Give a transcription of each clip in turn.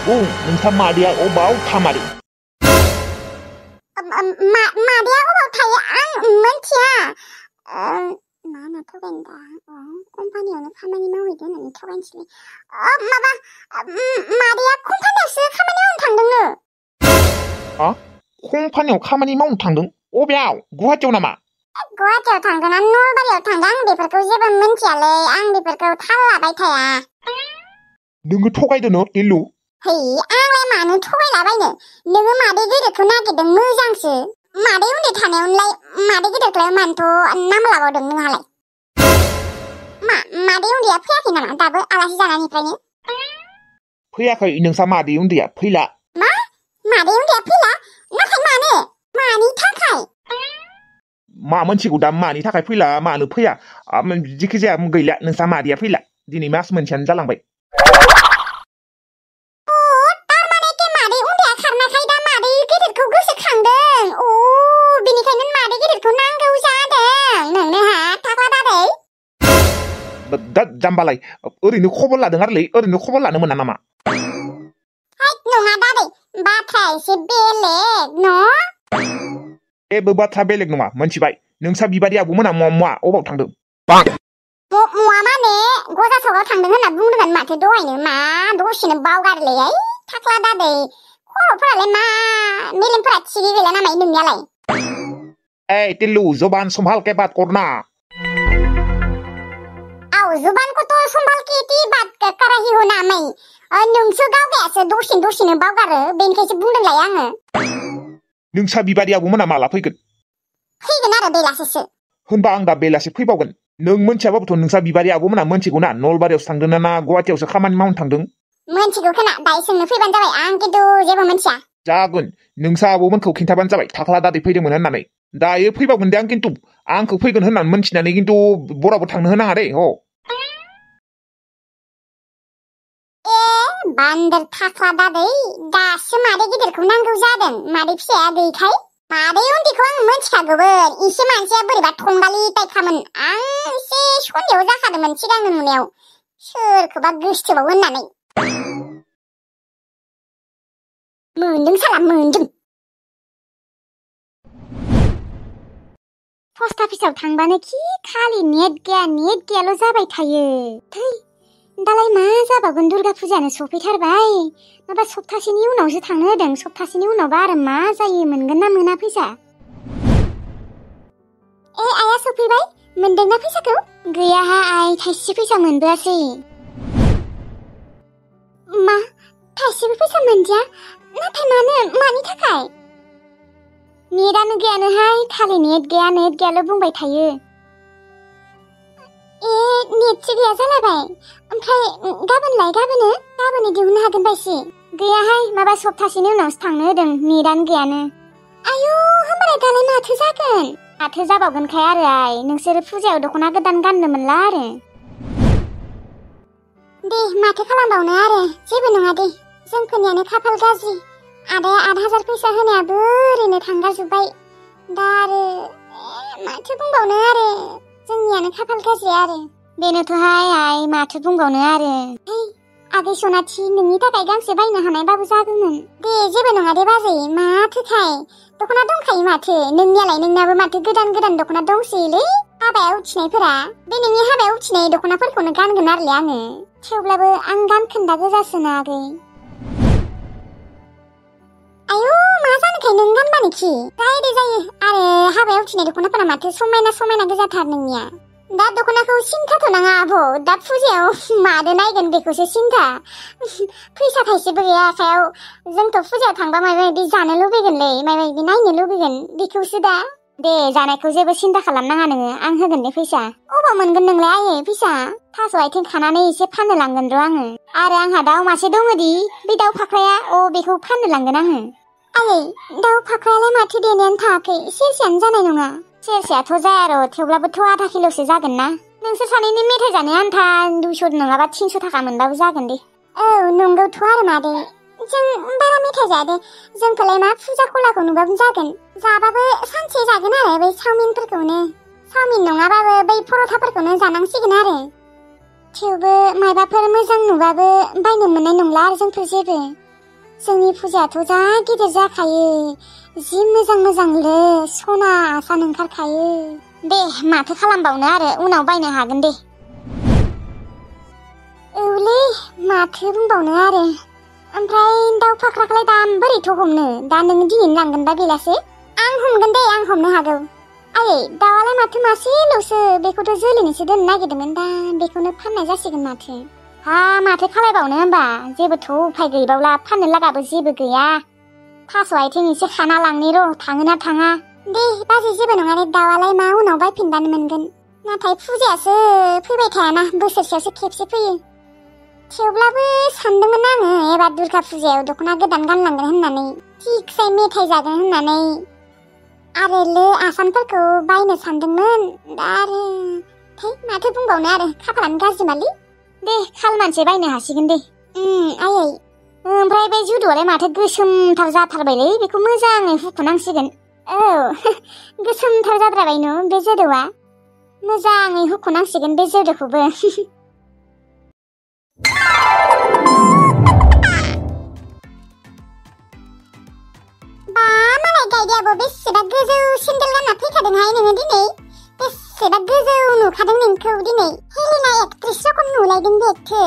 नोंसा मादैया अबाव खामारि मादैया अबाव थायो आं मोनथिया मा होनो थगायनो दा कम्पानियावनो खामानि मावहैदो होननानै थगायनोसैलै माबा मादैया कम्पानियावसो खामानि मावनो थांदोंनो कम्पानियाव खामानि मावनो थांदों अबेयाव गुवाहाटियाव नामा गुवाहाटियाव थांदों ना नलबारियाव थांदों आं बेफोरखौ जेबो मिन्थियालै आं बेफोरखौ थाल लाबाय थाया नोङो थगायदों टिल्लु है आंलाय मानो थगायलाबायनो नोङो मादै गेदेरखौ नागिरदों मोजांसो मादै उन्दै थानायावलाय मादै गेदेरखौलाय मानोथ' नाम लाबावदों नोंहालाय मादै उन्दैया फैयाखै नामा दाबो आलासि जानायनिफ्रायनो फैयाखै नोंसा मादै उन्दैया फैला मा मादै उन्दैया फैला नाथाय मानो मानि थाखाय मा मोनथिगौ दा मानि थाखाय फैला मानो फैया जिखि जाया गैला नोंसा मादैया फैला दिनै मास मोनसेयानो जालांबाय जाम्बालाय ओरैनो खबर लादों आरोलै ओरैनो खबर लानो मोना नामा नङा दादै बाथ्राया एसे बेलेग न' जेबो बाथ्रा बेलेग नङा मोनथिबाय नोंसा बिबारि आबौमोना मवा अबाव थांदों मवा माने गजासावआव थांदों होनना बुंदोंमोन माथो दहायनो मा दसेनो बावगारलै थाख्ला दादै खर'फोरालाय मा मेलेमफोरा थिगै गैला नामा नोंनियालाय ए टिल्लु जुबान संभाल के बात करना जुबान को तो संभाल के इतनी बात कर रही हो ना मैं नोंसो गावगायासो दसेनो बावगारो बेनिखायसो बुंदोंलाय आङो नोंसा बिबारि आबौमोना माला फैगोन आरो बेलासिसो होनबा आं दा बेलासि फैबावगोन नों मोनथियाबाबोथ' नोंसा बिबारि आबौमोना मोनथिगौ ना नलबारियावसो थांदों ना गुवाहाटियावसो खामानि मावनो थांदों मोनथिगौ खोना दायो सोंनो फैबानो जाबाय आं खिन्थु जेबो मोनथिया जागोन नोंसा आबौमोनखौ खिन्थाबानो जाबाय थाख्ला दादै फैदोंमोन होननानै दायो फैबावगोन दे आं खिन्थु आंखौ फैगोन होननानै मोनथिनानै खिन्थु बराबो थांनो होनाङा दे बान्दर थाख्ला दादै दासो मादै गिदिरखौ नांगौ जादों मादै फिसाया गैखाय मादै उन्दैखौ आं मोनथिखागौमोन एसे मानसिया बोरैबा थंगालि टाइपखामोन आं एसे सन्देह जाखादोंमोन सिगांनो नुनायाव सोरखौबा गोसथोबाव होननानै मोनदों साला मोनदों पस्ट अफिसाव थांबानो खि खालि नेट गैयाल' जाबाय थायो थै दालाय मा जाबावगोन दुर्गा फुजानो सफैथारबाय माबा सप्तासेनि उनावसो थांनो होदों सप्तासेनि उनावबा आरो मा जायो मोनगोन ना मोना फैसा आइया सफैबाय मोनदोंना फैसाखौ गैयाहा आइ थाइसे फैसा मोनबोआसै मा थाइसेबो फैसा मोनदिया नाथाय मानि थाखाय नेटानो गैयानोहाय खालि नेट गैयाल' बुंबाय थायो नेटसो गैया जालाबाय ओमफ्राय गाबोनो दिहुननो हागोन बायसि गैयाहाय माबा सप्तासेनि उनावसो थांनो होदों नेटानो गैयानो आयु होमबालाय दालाय माथो जागोन माथो जाबावगोनखाय आरो आइ नोंसोरो फुजायाव दख'ना गोदान गाननो मोनला आरो दे माथो खालामबावनो आरो जेबो नङा दे जोंफोरनियानो खाफाल गाज्रि आदाया 8,000 फैसा होनायाबो ओरैनो थांगाजोब्बाय दा आरो माथो बुंबावनो आरो जोंनियानो खाफाल गाज्रि आरो बेनोथ'हाय आइ माथो बुंबावनो आरो आगै सनाथि नोंनि थाखाय गांसे बायनो हानायबाबो जागौमोन दे जेबो नङा दे बाजै माथोखाय दख'ना दंखायो माथो नोंनियालाय नोंनाबो माथो गोदान दख'ना दंसैलै हाबायाव उथिनायफोरा बे नोंनि हाबायाव उथिनाय दख'नाफोरखौनो गानगोन आरोलै आङो थेवब्लाबो आं गानखोन्दा गोजासोना आगै आयु मा जानोखाय नों गानबानोखि जायो आरो हाबायाव उथिनाय दख'नाफोरा माथो समायना गोजाथार नोंनिया दा दख'नाखौ सिन्थाथ'नाङा आब' दा फुजायाव मादो नायगोन बेखौसो सिन्था फैसा थाइसेबो गैया आखायाव जोंथ' फुजायाव थांबा माबा माबि जानो लुबैगोनलै माबा माबि नायनो लुबैगोन बेखौसो दा दे जानायखौ जेबो सिन्था खालामनाङा नोङो आं होगोन दे फैसा अबाव मोनगोन नोंलाय आयै फैसा थास' आथिं खानानै एसे फाननो लांगोन र' आङो आरो आंहा दाउ मासे दङदि बे दाउ फाख्राया बेखौ फाननो लांगोन आङो आयै दाउ फाख्रायालाय माथो देनायानो थायाखै सेरसेयानो जानाय नङा सेरसेयाथ' जाया र' थेवब्लाबोथ' आधा किल'सो जागोन ना नोंसोर सानैनि मेथाइ जानो आन्था 200 नङाबा 300 थाखा मोनबाबो जागोन दे औ नंगौथ' आरो मादै जों बारा मेथाइ जाया दे जोंखौलाय मा फुजा खलाखौ नुबाबो जागोन जाबाबो सानसे जागोन आरो बै चाउमिनफोरखौनो चाउमिन नङाबाबो बै पर'थाफोरखौनो जानांसिगोन आरो थेवबो मायबाफोर मोजां नुबाबो बायनो मोननाय नंला आरो जोंफोर जेबो जोंनि फुजायाथ' जा गिदिर जाखायो जि मोजां मोजांलो सना आसान ओंखारखायो दे माथो खालामबावनो आरो उनाव बायनो हागोन दे औलै माथो बुंबावनो आरो ओमफ्राय दाउ फाख्राखौलाय दा बोरैथ' हमनो दा नों दिनैनो लांगोनबा बेलासे आं हमगोन दे आं हमनो हागौ आयै दाउआलाय माथो मासेल'सो बेखौथ' जोलैनोसो दोननो नागिरदोंमोन दा बेखौनो फाननाय जासिगोन माथो हा माथो खालायबावनो होमबा जेबोथ' उफाय गैबावला फाननो लागाबो जेबो गैया थास' आथिं एसे खाना लांनि र' थाङोना थाङा दे बाजै जेबो नङा दे दाउआलाय मा उनाव बायफिनबानो मोनगोन नाथाय फुजायासो फैबाय थायाना बोसोरसेयावसो खेबसे फैयो थेवब्लाबो सानदोंमोन आङो एबार दुर्गा फुजायाव दख'ना गोदान गानलांगोन होननानै थिगसे मेथाइ जागोन होननानै आरो लो आसानफोरखौ बायनो सानदोंमोन दा आरो थै माथो बुंबावनो आरो खाफालानो गाज्रिमारलै दे खालमानसे बायनो हासिगोन दे आयै ओमफ्राय बे जुदुआलाय माथो गोसोमथार जाथारबायलै बेखौ मोजाङै हुख'नांसिगोन औ गोसोमथार जाद्रायबायनो बे जोदौआ मोजाङै हुख'नांसिगोन बे जोदोखौबो बा मालाय गायदेआबो बेसेबा गोजौ सेन्देल गानना फैखादोंहाय नोङो दिनै बेसेबा गोजौ नुखादों नोंखौ दिनै हेलेना एक्ट्रेस रखम नुलायदों बेथो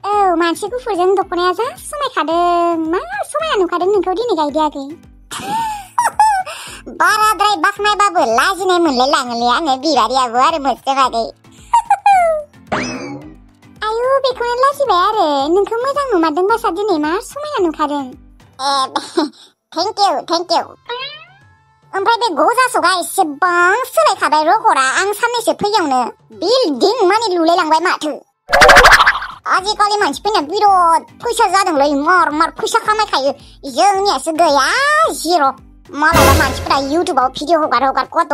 औ मानसि गुफुरजों दख'नाया जा समायखादों मा समायना नुखादों नोंखौ दिनै गायदेआगै बाराद्राय बाखनायबाबो लाजिनाय मोनलाय लाङोलै आङो बिबारियाबो आरो मोनसे बागै आयु बेखौनो लाजिबाय आरो नोंखौ मोजां नुमारदों बासा दिनै मा समायना नुखादों थेंक इउ ओमफ्राय बे गजासगा एसेबां सोलायखाबाय रगरा आं साननैसो फैयावनो बिल्डिं माने लुलायलांबाय माथो आजिखालि मानसिफोरना बिराद फैसा जादोंलै मार फैसा खामायखायो जोंनियासो गैया जिर' मालाबा मानसिफोरा इउटुबाव भिडिअ हगार कतक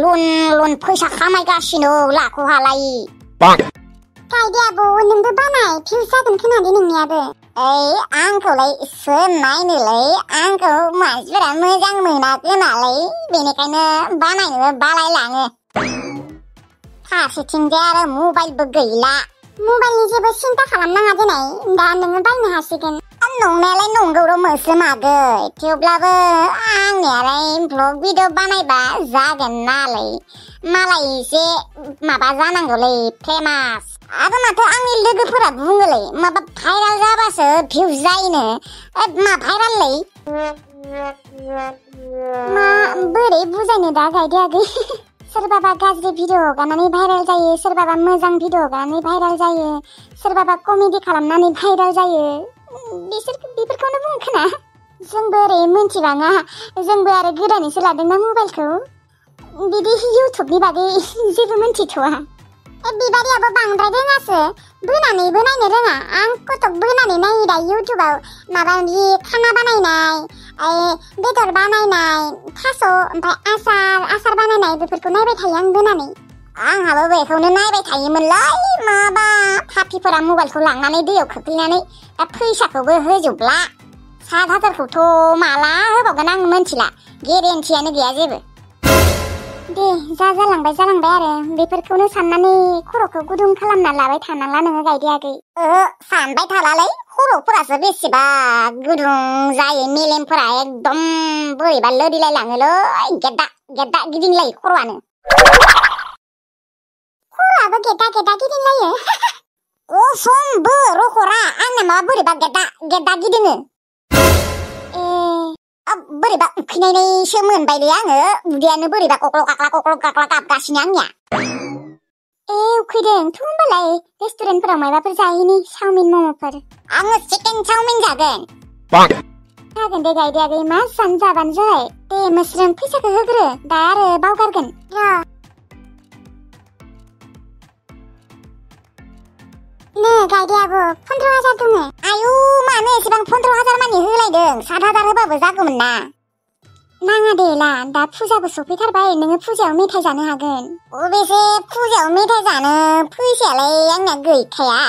लन फैसा खामायगासिनो लाखौ हालायि गायदेआबो नोंबो बानाय भिउस जागोन खोनादों नोंनियाबो ओइ आंखौलाय सोर नायनोलै आंखौ मानसिफोरा मोजां मोनाखै नालाय बेनिखायनो बानायनो बालायलाङो फारसेथिंजाय आरो मबाइलबो गैला मबाइलनि जेबो सिन्था खालामनाङा दिनै दा नोङो बायनो हासिगोन नंनायालाय नंगौ र' मोसोमागै थेवब्लाबो आंनियालाय भ्लग भिडिअ बानायबा जागोन नालाय मालाय एसे माबा जानांगौलै फेमास आरो माथो आंनि लोगोफोरा बुङोलै माबा भाइराल जाबासो भिउस जायोनो मा भाइराललै मा बोरै बुजायनो दा गायदेआगै सोरबाबा गाज्रि भिडिअ हगारनानै भाइराल जायो सोरबाबा मोजां भिडिअ हगारनानै भाइराल जायो सोरबाबा कमेडि खालामनानै भाइराल जायो बेफोरखौनो बुंखोना जोंबो ओरै मिन्थिबाङा जोंबो आरो गोदानैसो लादोंना मबाइलखौ बिदि इउटुबनि बागै जेबो मिन्थिथ'वा बिबारियाबो बांद्राय रोङासो बोनानैबो नायनो रोङा आं कतक बोनानै नायो दा इउटुबाव माबा माबि खाना बानायनाय बेदर बानायनाय थास' ओमफ्राय आसार बानायनाय बेफोरखौ नायबाय थायो आं बोनानै आंहाबो बेखौनो नायबाय थायोमोनलै माबा पापिफोरा मबाइलखौ लांनानै दैयाव खोख्लैनानै दा फैसाखौबो होजोबला 7,000खौथ' माला होबावगोन आं मिन्थिला गेरेन्टियानो गैया जेबो दे जालांबाय आरो बेफोरखौनो साननानै खर'खौ गुदुं खालामना लाबाय थानांला नोङो गायदेआगै सानबाय थालालै खर'फोरासो बेसेबा गुदुं जायो मेलेमफोरा एकदम बोरैबा लोरिलाय लाङोलै गेद्दा गिदिंलायो खर'आनो खर'आबो गेद्दा गिदिंलायो कसमबो रखरा आंना माबा बोरैबा गेद्दा गिदिङो बोरैबा उखैनायसो मोनबायलै आङो उदैयानो बोरैबा कक्ल' काक्ला गाबगासिनो आंनिया उखैदों थ' होमबालाय रेस्टुरेन्टफोराव माबाफोर जाहैनि चाउमिन मम'फोर आङो चिकेन चाउमिन जागोन दे गायदेआगै मा जाबानो जाबाय दे मोस्रोम फैसाखौ होग्रो दा आरो बावगारगोन नै गायदेआबो 15,000 दङ आयु मानो एसेबां 15,000 मानि होलायदों 7,000 होबाबो जागौमोन ना नाङा दे ला दा फुजाबो सफैथारबाय नोङो फुजायाव मेथाइ जानो हागोन अबेसे फुजायाव मेथाइ जानो फैसायालाय आंना गैखाया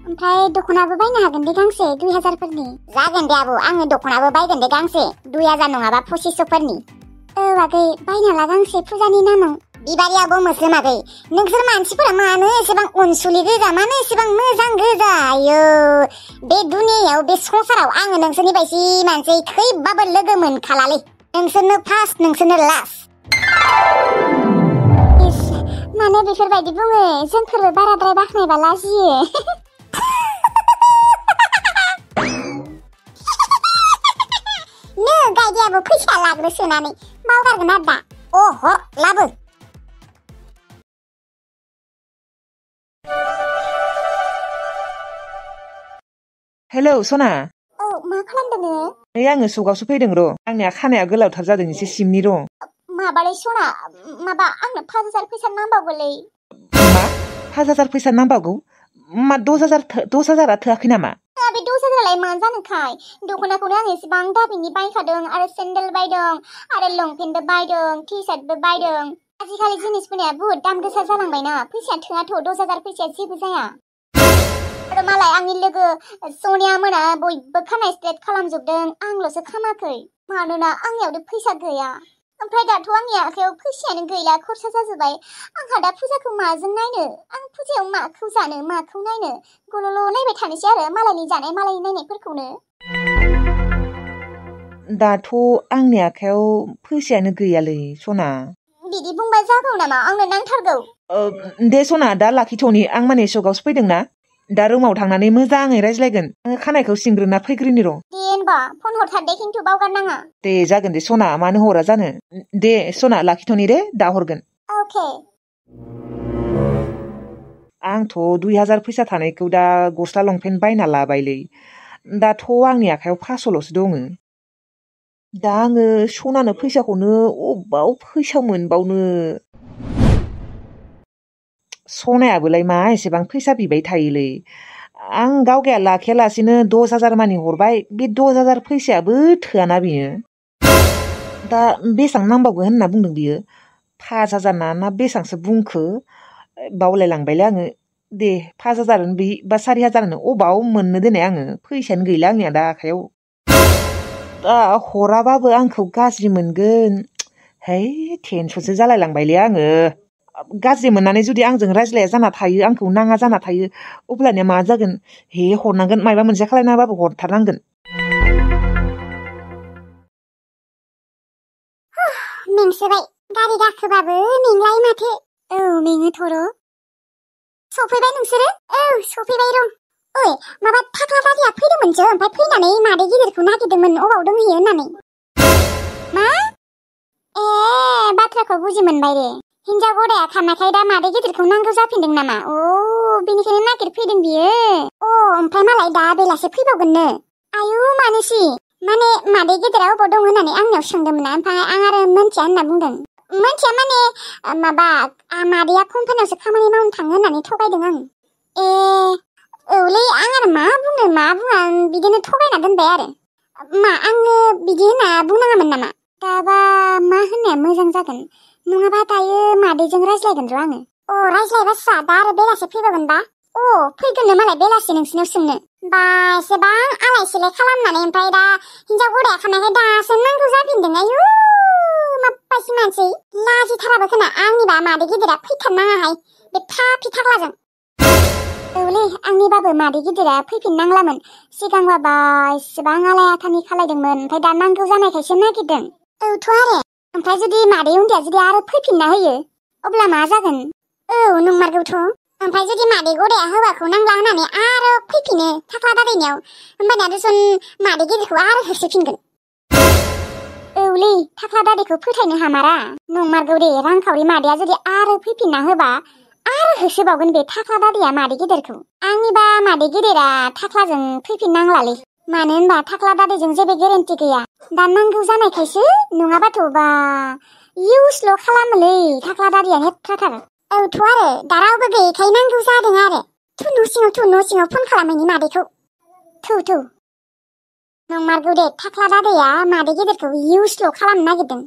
ओमफ्राय दख'नाबो बायनो हागोन दे गांसे 2,000 जागोन दे आबौ आङो दख'नाबो बायगोन दे गांसे 2,000 नङाबा 2,500 आगै बायना ला गांसे फुजानि नामाव बिबारि आब' मोस्रोमाखै नोंसोर मानसिफोरा मानो एसेबां अनसुलि गोजा मानो एसेबां मोजां गोजा आयौ बे दुनियाव बे संसाराव आङो नोंसोरनि बायदि मानसि थैबाबो लोगो मोनखालालै नोंसोरनो फार्स्ट नोंसोरनो लास्ट मानो बेफोरबायदि बुङो जोंफोरबो बाराद्राय बाख्नायबा लाजियो नो गायदेयाबो फैसा लाग्रो सोनानै बावगारगोन आरो दा अ हर लाबो हेलौ सना औ मा खालामदों नोङो नै आङो सगावसो फैदों र' आंनिया खानाया गोलावथार जादों एसे सिमनि र' माबालै सना माबा आंनो 5000 फैसा नांबावगौलै मा 5000 फैसा नांबावगौ मा 10000 थोआखै नामा बे 10000 लाय मा जानोखाय दख'नाखौनो आं एसेबां दाबिनि बायखादों आरो सेन्डेल बायदों आरो लंपेन्टबो बायदों टि-शार्टबो बायदों आजिखालि जिनिसफोरनिया बुहुत दाम गोसा जालांबायना फैसाया थोआथ' 10000 फैसाया जेबो जाया आरो मालाय आंनि लोगो सनिया मोना बयबो खानाय स्ट्रेट खालामजोबदों आंल'सो खामाखै मानोना आंनियावनो फैसा गैया ओमफ्राय दाथ' आंनि आखायाव फैसायानो गैला खरसा जाजोबबाय आंहा दा फुजाखौ माजों नायनो आं फुजायाव माखौ जानो माखौ नायनो गल'ल' नायबाय थानोसै आरो मालायनि जानाय मालायनि नायनायफोरखौनो दाथ' आंनि आखायाव फैसायानो गैयालै सना बिदि बुंबा जागौ नामा आंनो नांथारगौ दे सना दा लाखिथ'नि आं माने सगावसो फैदोंना दा रुमाव थांनानै मोजाङै रायज्लायगोन खानायखौ सिनग्रोना फैग्रोनि र' दे होनबा फन हरथार दे खिन्थु बावगारनाङा दे जागोन दे सना मानो हरा जानो दे सना लाखिथ'नि दे दा हरगोन अके आंथ' 2000 फैसा थानायखौ दा गस्ला लंपेन्ट बायना लाबायलै दाथ' आंनि आखायाव 500ल'सो दङ दा आङो सनानो फैसाखौनो अबाव फैसा मोनबावनो सनायाबोलाय मा एसेबां फैसा बिबाय थायोलै आं गावगाया लाखियालासेनो 10000 मानि हरबाय बे 10000 फैसायाबो थोआना बियो दा बेसेबां नांबावगोन होनना बुंदों बियो 5000 ना बेसेबांसो बुंखो बावलायलांबायलै आङो दे 5000 बे बा 4000 अबाव मोननो देनाय आङो फैसायानो गैला आंनिया दा आखायाव दा हराबाबो आंखौ गाज्रि मोनगोन है टेनसनसो जालायलांबायलै आङो गाज्रि मोननानै जुदि आंजों रायज्लाया जाना थायो आंखौ नाङा जाना थायो अब्लानिया मा जागोन हे हरनांगोन माबा मोनसे खालायनाबाबो हरथारनांगोन मेंसोबाय गारि गाखोबाबो मेंलाय माथो औ मेङोथ' र' सफैबाय नोंसोरो औ सफैबाय र' ओइ माबा थाख्ला दारिया फैदोंमोनसो ओमफ्राय फैनानै मादै गिदिरखौ नागिरदोंमोन अबाव दंहैयो होननानै मा ए बाथ्राखौ बुजि मोनबाय रे हिन्जाव गदाया खानायखाय दा मादै गिदिरखौ नांगौ जाफिनदों नामा अ बेनिखायनो नागिरफैदों बियो अ ओमफ्राय मालाय दा बेलासे फैबावगोननो आयु मानोसि माने मादै गिदिरा अबाव दं होननानै आंनियाव सोंदोंमोन ओमफ्राय आं आरो मोनथिया होनना बुंदों मोनथिया माने माबा मादैया कम्पानियावसो खामानि मावनो थाङो होननानै थगायदों आं ए औलै आं आरो मा बुङा बिदिनो थगायना दोनबाय आरो मा आङो बिदि होनना बुंनाङामोन नामा दाबा मा होननाया मोजां जागोन नङाबा दायो मादैजों रायज्लायगोन र' आङो अ रायज्लायबासा दा आरो बेलासे फैबावगोनबा अ फैगोननो मालाय बेलासे नोंसिनाव सोंनो बा एसेबां आलाय सिलाय खालामनानै ओमफ्राय दा हिन्जाव गदाया खानायखाय दासो नांगौ जाफिनदों आयु माबायदि मानसि लाजिथाराबो खोना आंनिबा मादै गिदिरा फैथारनाङाहाय बे फाफि थाग्लाजों औलै आंनिबाबो मादै गिदिरा फैफिननांलामोन सिगांबाबा एसेबां आलाय आथानि खालायदोंमोन ओमफ्राय दा नांगौ जानायखायसो नागिरदों औथ' आरो ओमफ्राय जुदि मादै उन्दैया जुदि आरो फैफिनना होयो अब्ला मा जागोन औ नंमारगौथ' ओमफ्राय जुदि मादै गदाया हौवाखौ नांला होननानै आरो फैफिनो थाख्ला दादैनियाव होमबानिया दुसुन मादै गिदिरखौ आरो होसोफिनगोन औलै थाख्ला दादैखौ फोथायनो हामारा नंमारगौ दे रांखावरि मादैया जुदि आरो फैफिनना होबा आरो होसोबावगोन बे थाख्ला दादैया मादै गिदिरखौ आंनिबा मादै गिदिरा थाख्लाजों फैफिननांलालै मानो होनबा थाख्ला दादैजों जेबो गेरेन्टि गैया दा नांगौ जानायखायसो नङाबाथ' बा इउसल' खालामोलै थाख्ला दादैया हेथ्राथार औथ' आरो दा रावबो गैयैखाय नांगौ जादों आरो न' सिङाव फन खालामैनि मादैखौ थौ नंमारगौ दे थाख्ला दादैया मादै गिदिरखौ इउसल' खालामनो नागिरदों